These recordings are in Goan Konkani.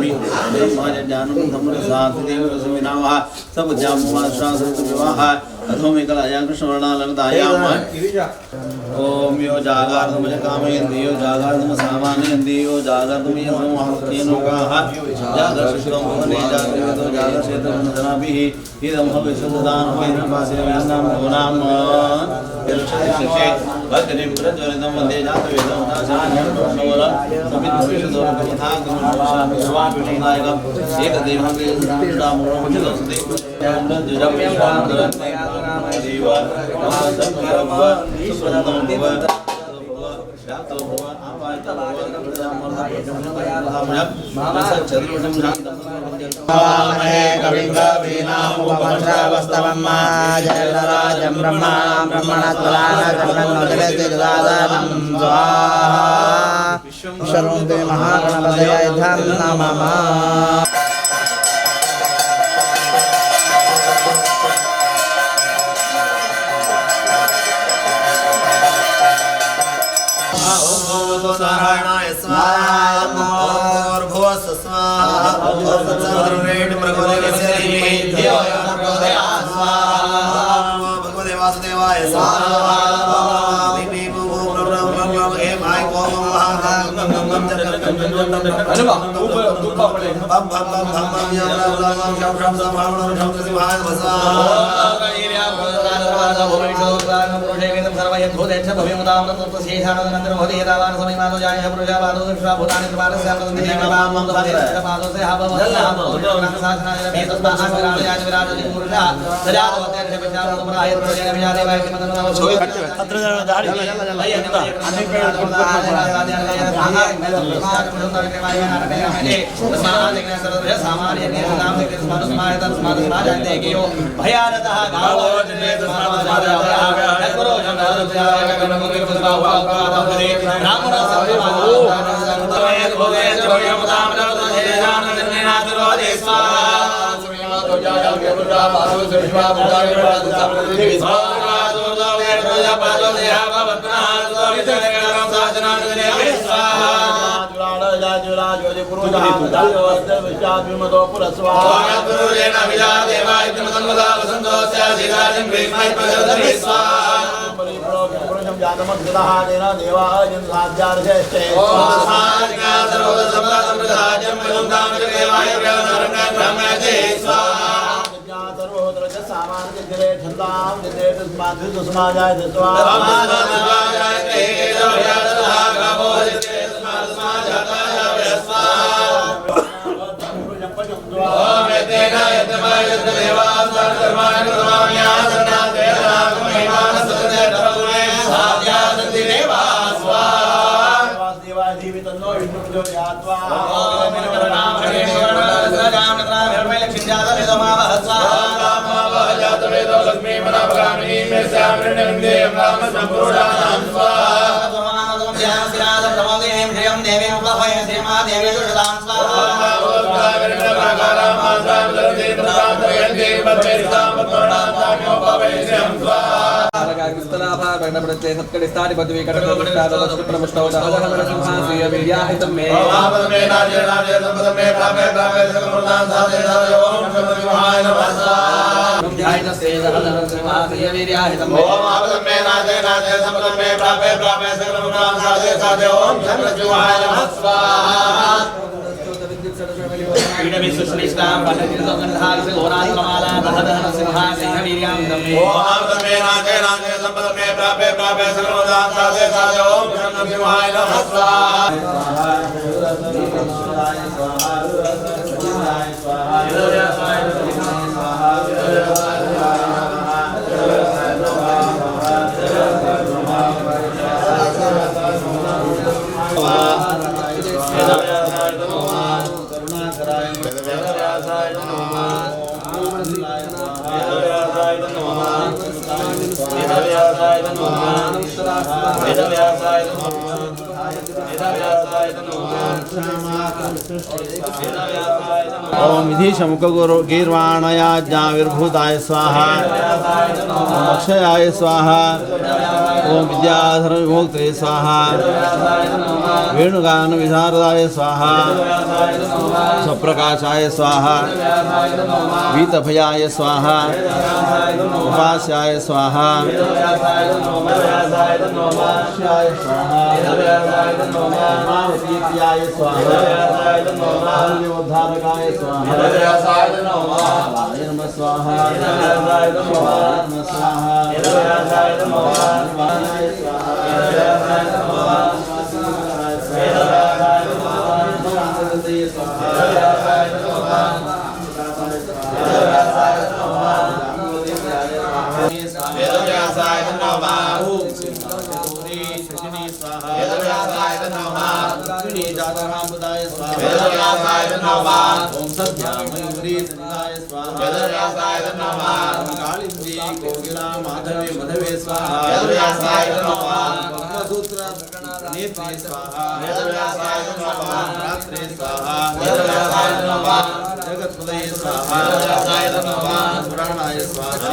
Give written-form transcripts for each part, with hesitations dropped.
समर्पयामि। ब्रह्मज्ञानं सबुद्ध्यां विवाह अधोमेकलायां कृष्णवर्णालङ्कृतायां ॐ यो जागार्तमज कामयन्ति यो जागार्तम सामानयन्ति यो जागार्तमयसमोहकेनोकाः जागर्षितं भुवने जागृतो जागर्षितं धनाभिः इदं हविषुदानवासिनां भद्रीं प्रज्वलितं वन्दे जातवेदं महागणपतये नमः। वेदव्यासाय नमः। ओम विधिशमुखगुरु गीर्वाणयाज्ञाविर्भूताय स्वाहा। ओम अक्षयाय स्वाहा। ओम विद्याधर विमोक्त्रे स्वाहा। वेणुगान विशारदाय स्वाहा। स्वप्रकाशाय स्वाहा। वीतभयाय स्वाहा। उपास्याय स्वाहा। उमावतीप्रियाय स्वाहा। उद्धारकाय स्वाहा। नमः स्वाहा। नमः स्वाहा। ओम सद्यामयूरी सन्निधाय स्वाहा। कालिंदी कोकिला माधवे मधवे स्वाहा। ब्रह्मसूत्र नेत्रे स्वाहा। रात्रे स्वाहा। जगत्पदये स्वाहा। पुराणाय स्वाहा।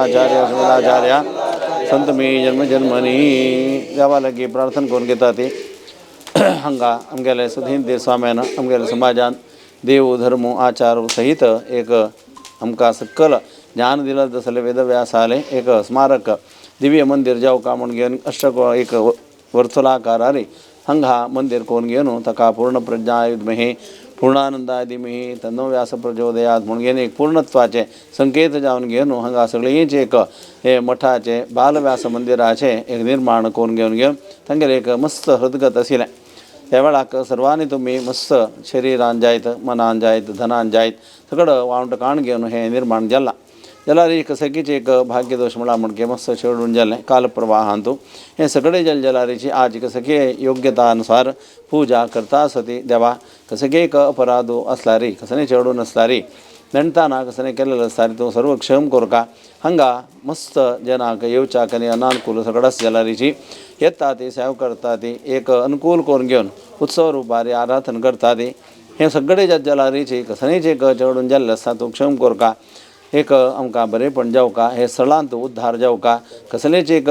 अस्मदाचार्य अस्मदाचार्य संत मी जन्म जन्मनी देवा लागीं प्रार्थना करून घेता ती हांगा आमगेले सुधींद्र स्वाम्यान आमगेले समाजान देव धर्म आचार सहित एक आमकां सकल ज्ञान दिलां तसलें वेदव्यासालें एक स्मारक दिव्य मंदिर जावका म्हूण घेवन अष्टक एक वर्तुलाकारारी हांगा मंदिर करून घेवन ताका पूर्ण प्रज्ञाय विद्महे पूर्णानंदाय धीमहि तन्नो व्यास प्रचोदयात म्हूण घेवन एक पूर्णत्वाचें संकेत जावन घेवन हांगा सगळींच एक हे मठाचें बालव्यास मंदिराचें एक निर्माण करून घेवन घेवन तांगेलें एक मस्त हृदगत आशिल्लें. त्या वेळाक सर्वांनी तुमी मस्त शरिरान जायत मनान जायत धनान जायत सगळं वावंट काण घेवन हें निर्माण जालां. जाल्यार एक सगळीच एक भाग्यदोश म्हळ्यार म्हणके मस्त शेडून जालें कालप्रवाहांतू हें सगळें जल जलारीची आज सगळे योग्यता अनुसार पुजा करता आसती देवा कसगे एक अपराध आसल्यारी कसने चेडून आसल्यारी नेणताना कसने केलेलें आसल्यारी तूं सर्व क्षम कोरका. हांगा मस्त जनाक येवच्याक आनी अनानुकूल सगळ्याच जलारीची येता ती सेवा करता ती एक अनुकूल करून घेवन उत्सव रुपारी आराधन करता ती हें सगळें ज्या जलारीची कसनेच एक चेडून जाल्लें आसता तूं क्षम कोरका. एक आमकां बरेंपण जावका हे स्थळांत उद्धार जावका कसलेच एक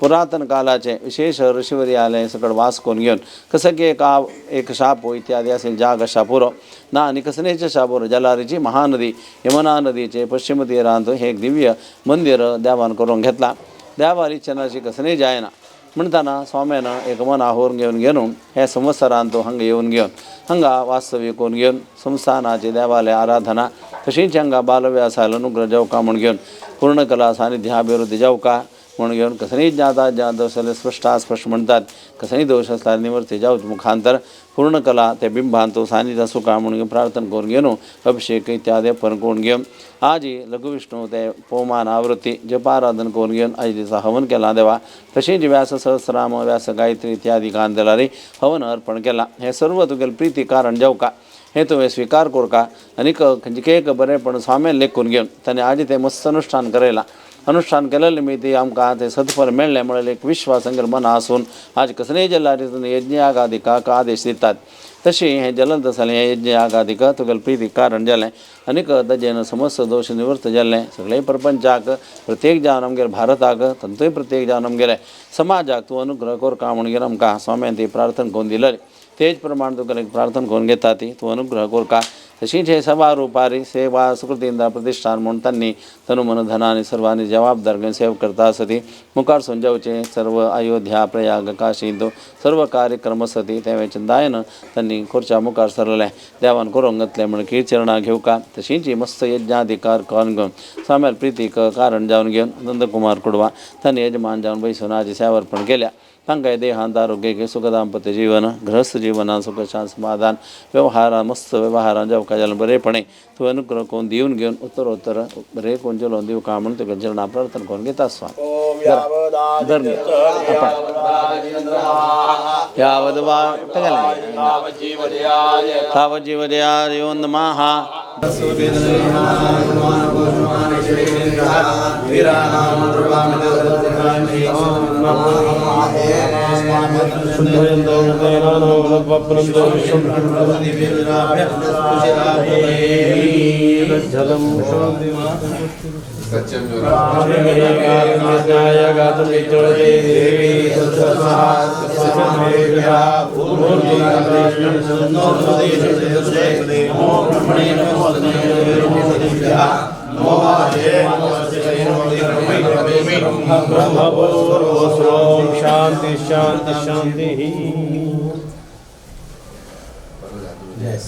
पुरातन कालाचे विशेष ऋषिवरी आले सगळं वास करून घेवन कसं की एक एक शाप इत्यादी असेल जाग शापुरो ना आनी कसलेच शापुरो जलारीची महानदी यमुना नदीचे पश्चिम तीरांत हे एक दिव्य मंदिर देवान करून घेतला. देवाली इच्छनाशी कसलेय जायना म्हणटाना स्वाम्यान एक मन आहोर घेवन घेवन हे संवत्सरांत हांगा येवन घेवन हांगा वास्तव्य करून घेवन संस्थानाचे देवालय आराधना तशीच हांगा बालव्यासाल अनुग्रह जावका म्हूण घेवन पूर्णकला सानिध्याभिवृद्धी जावका म्हूण घेवन कसलीय ज्ञाता ज्ञात दोश जाल्यार स्पश्ट अस्पश्ट म्हणटात कसलीय दोश आसल्यार निवृत्ती जावचे मुखांतर पूर्णकला ते बिंबांत सानिध्य आसूका म्हूण घेवन प्रार्थना करून घेवन अभिषेक इत्यादी अर्पण करून घेवन आजी लघुविष्णू ते पवमान आवृत्ती जपाराधन करून घेवन आयज दिसा हवन केलां देवा. तशेंच व्यास सहस्राम व्यास गायत्री इत्यादी कांदलारी हवन अर्पण केलां. हें सर्व तुगेलें प्रिती कारण जावका हें तुवें स्विकार कोरका आनीक खंयचें एक बरेंपण स्वाम्यान लेखून घेवन ताणें आजी तें मस्त अनुश्ठान करयलां. अनुश्ठान केलें निमित्त आमकां तें सत्फल मेळ्ळें म्हणल्यार एक विश्वास आमगेल्या मना आसून आज कसलेय जलारी यज्ञयागादिकाक आदेश दितात तशें हें जलंत जालें हें यज्ञयागादिक तुगेलें प्रिती कारण जालें आनीक ताजेन समस्त दोश निवृत्त जालें. सगळे प्रपंचाक प्रत्येक जावन आमगेले भारताक तांतूय प्रत्येक जावन आमगेले समाजाक तूं अनुग्रह कोरका म्हूण घेवन आमकां स्वाम्यान ती प्रार्थना करून दिलेली तेच प्रमाण तुका प्रार्थना करून घेता ती तूं अनुग्रह कोरका. तशीच हे सभा रुपारी सेवा सुकृतींद्र प्रतिष्ठान म्हूण तांणी तनु मन धनानी सर्वांनी जबाबदार घेवन सेवा करता आसती मुखार समजावचें सर्व अयोध्या प्रयाग काशींत सर्व कार्यक्रम आसती तें चिंतायन तांणी खुर्च्या मुखार सरलें देवान करूंक घातलें म्हण कीर्चरणां घेवका. तशीच मस्त यज्ञाधिकार करून घेवन स्वाम्याल प्रितीक कारण जावन घेवन नंदकुमार कुडवा तांणी यजमान जावन बैसून आजी सेवा अर्पण केल्या. तांकां देहांत आरोग्य सुख दाम्पत्य जीवन गृहस्थ जीवनान सुख शांत समाधान व्यवहारान मस्त व्यवहारान जावका जाल्यार बरेपणे तूं अनुग्रह करून दिवन घेवन उत्तरोत्तर बरें करून चलोवन दिवका म्हूण तुका चरणां प्रार्थना करून घेता स्वामी. यावद् वा तावज्जीवजया नमः. शांति शांति शांति. जय.